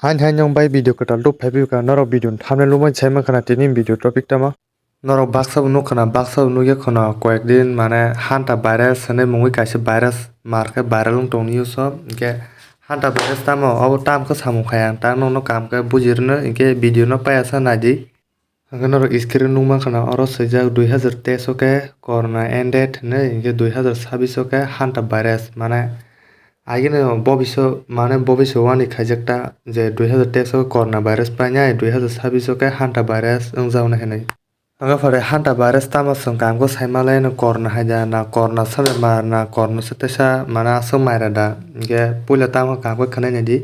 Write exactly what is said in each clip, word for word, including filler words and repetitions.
Hain hain nong bai video kwtal tub phai phai kha, norok video ni thumbnail nugwi sai mankha na tini video topic tamo. Norok baksa bo nukha na, baksa bo nugya khwna koyek din mane hanta virus hinwi mungwi kaisa virus mar khe viral wng tong news o. Hinkhe hanta virus tamo, obo tam khe samung khai ang, ta nokno kaham khe buji rwno, hinkhe video no paiya sa naidi. Hwnkhe norok screen nukmankha na oro swijak dui hazar teis o khe corona ended hinwi, hinkhe dui hazar sabis o khe hanta virus mane agini bobiswani mane bobiswani khaijak ta je dui hazar teis o khe corona virus painai, dui hazar sabis o khe hanta virus wngjaknai hinwi. Hwnkhe phare hanta virus tamo chwng kaham khe sai manlai no, corona hai da na, corona se bemar na, corona se teisa mane aswk maira da, hinkhe puila tamo kaham khe khwnai naidi.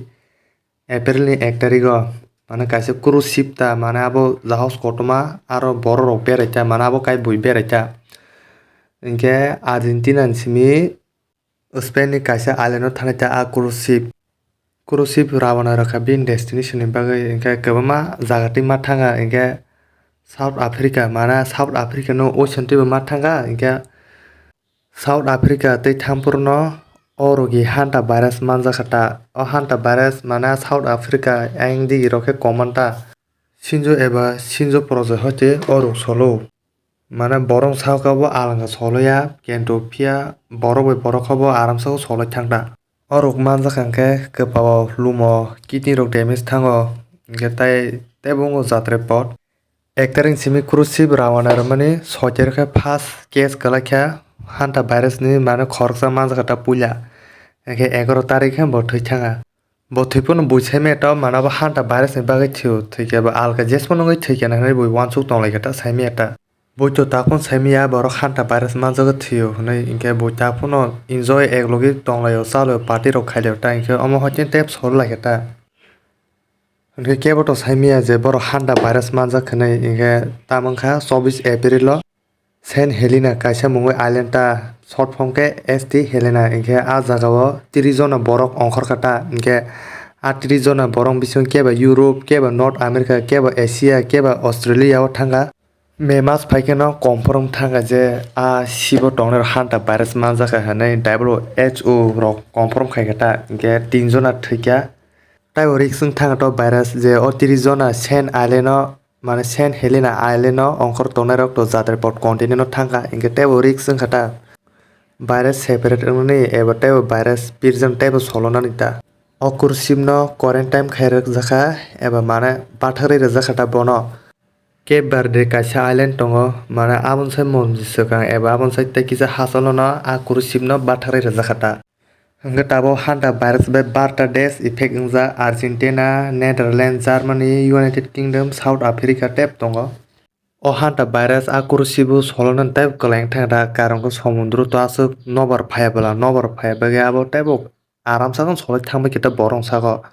April ni ek tarigo mane kaisa cruise ship ta mane abo jahaj kotorma aro borok rok berai ta mane abo kai bui berai ta. Hinkhe Argentina ni simi Spain ni kaisa island o thanai ta a cruise ship. Cruise ship rawana rwkha bini destination ni bagwi, hinkhe kwbangma jaga twi ma thanga, hinkhe South Africa mane South Africa no ocean twi bo ma thanga, hinkhe South Africa tei thampurno o rogi hanta virus manjakha ta. O hanta virus mane South Africa ayang digi rok khe common ta. Sinjo eba sinjo project hoite o rok solo. Mane borok saka bo alanga solo ya, kintu phiya borok bai borok khe bo aramsa khe soloi thang ta. O rok manjakha hinkhe kwpao, lumo, kidney rok damage thango, hinkhe tai teibo wngo jatrepot. Ek tarik simi cruise ship rawana rwmani soi tarik khe first case kwlaikha hanta virus ni, mane khoroksa manjakha ta puila. Hinkhe egaroh tarik khe bo thwi thanga. Bo thwi phano bui saimaya ta mane bo hanta virus ni bagwi thwio, thwikhe bo alka jesmano wngwi thwikha hinwi bui uansuk tonglaikha ta saimaya ta. Bui to ta phano saimaya borok hanta virus manjagwi thwio hinwi, hinkhe bui ta phano enjoy eklogwi tonglaio, chalaio, party rok khailio ta, hinkhe omo hoite tei sololaikha ta. Hinkhe kebo to saimaya je borok hanta virus manjak hinwi, hinkhe tamo wngkha chobbish April o Saint Helena kaisa mungwi island ta, short form khe S T Helena, hinkhe a jagao tris jona borok ongkhorkha ta, hinkhe a tris jona borok bising kebo Europe, kebo North America, kebo Asia, kebo Australia o thangkha. May mas phai kheno confirm thangkha je a sibo tongnai rok hanta virus manjakha hinwi W H O rok confirm khaikha ta, hinkhe tin jona thwikha. Taibo risk wng thangkha to virus je o tris jona Saint Island o, mane Saint Helena Island o ongkhor tongnai rok to jatrepot continent o thangkha, hinkhe teibo risk wngkha ta virus separate wngnani eba teibo virus pirjak teibo solonani ta. O cruise ship no quarantine khai rwjakha eba mane batharwi rwjakha ta bono. Cape Verde kaisa island tongo, mane aboni sai mondir swkang eba aboni sai tei kisa hachalono a cruise ship no batharwi rwjakha ta. Hwnkhe tabuk hanta virus bai barta desh effect wngjak, Argentina, Netherlands, Germany, United Kingdom, South Africa tei tongo. O hanta virus a cruise ship o solonani tei kwlai wng thangkha, karon khe somudro to aswk nobar phaiya bwla, nobar phaiya bagwi abo teibo aramsa khe soloi thangbai khe ta borok saka o.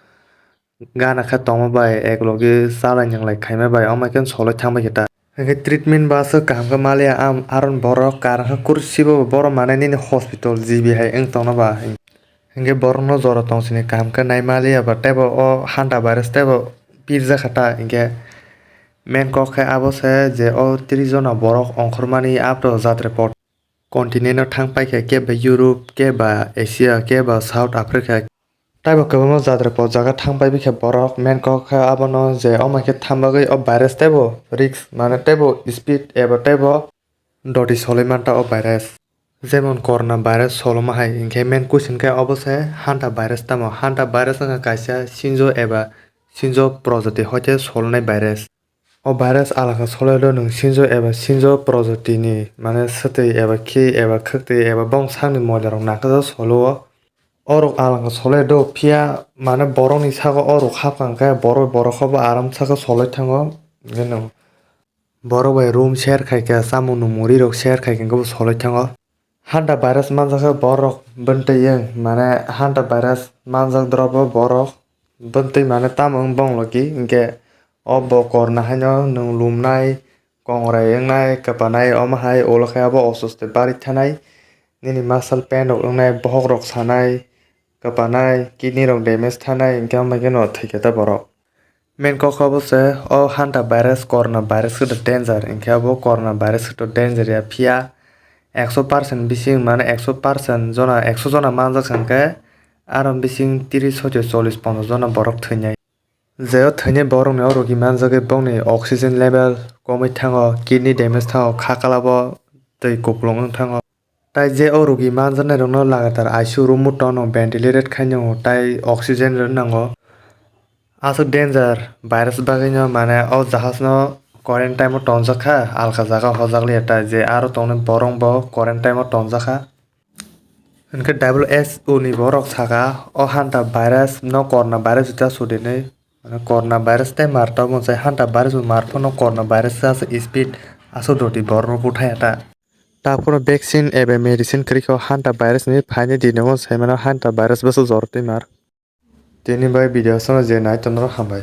Gana khe tongma bai, eklogi chalai nwnglai khaima bai, omo khe soloi thangbai khe ta. Hinkhe treatment ba aswk kaham khe maliya, am aron borok karon khe kursi bo borok mane nini hospital G B hai wng tongno ba. Hinkhe borokno jora tong sini kaham khe nai maliya ba, teibo o hanta virus teibo pirjakha ta. Hinkhe main kok khe abo se je o tris jona borok ongkhormani abro jatrepot continent o thang paikha, kebo Europe, kebo Asia, kebo South Africa. Taibo kwbangma jatrepot jaga thang pai bikha borok, main kok khe abono je omo khe thang bagwi o virus teibo risk, mane teibo speed eba teibo doti soloi manta o virus. Jemon corona virus soloma hai, hinkhe main question khe obo se hanta virus tamo? Hanta virus wngkha kaisa sinjo eba sinjo projati hoite solonai virus. O virus alaka solai rw nwng sinjo eba sinjo projati ni, mane swtwi eba khi eba khwktwi eba bong sakni moila rok nakha solo o. O rok alaka solai rw phiya, mane borok ni saka o rok hapkha hwnkhe borok, borok khe bo aram saka solai thango. Hinkhe nwng borok bai room share khai khe, chamung nung muri rok share khai khe bo solai thango. Hanta virus manjak khe borok bwntwi wng, mane hanta virus manjak drobo borok bwntwi mane tamo wng bong logi, hinkhe o bo corona haino nwng lumnai, kongrai wngnai, kwpanai, omo hai ulo khe abo osusti bari thanai, nini muscle pain rok wngnai, bohok rok sanai, kwpanai, kidney rok damage thanai, hinkhe omo hai kheno thwikhe ta borok. Main kok abo se o hanta virus, corona virus khe danger, hinkhe abo corona virus khe danger ya, phiya ekso percent bising, mane ekso percent jona, ekso jona manjak hinkhe aro bising tris hoite chollish ponchash jona borok thwinai. Je o thwinai borokni o rogi manjagwi bongni oxygen level komwi thango, kidney damage thango, kha kalabo twi kupulung wng thango. Tai je o rogi manjaknai rokno lagatar I C U room o tono, ventilated khainw tai oxygen rw nango. Aswk danger virus bagwino mane o jahaj no quarantine o tonjak kha, alka jaga hojak liya tai je aro tongnai borok bo quarantine o tonjak kha. Hinkhe W H O ni borok saka o hanta virus no corona virus hita sudinwi. Mane corona virus tei mar tamo sai hanta virus bo mar phano corona virus se aswk speed aswk doti borok no buthai ta. Taphoro vaccine eba medicine kwrwi khe o hanta virus ni phaini dinongo sai mano hanta virus bwswk jor twi mar. Tini bai video aswk no je nai tonrok hambai.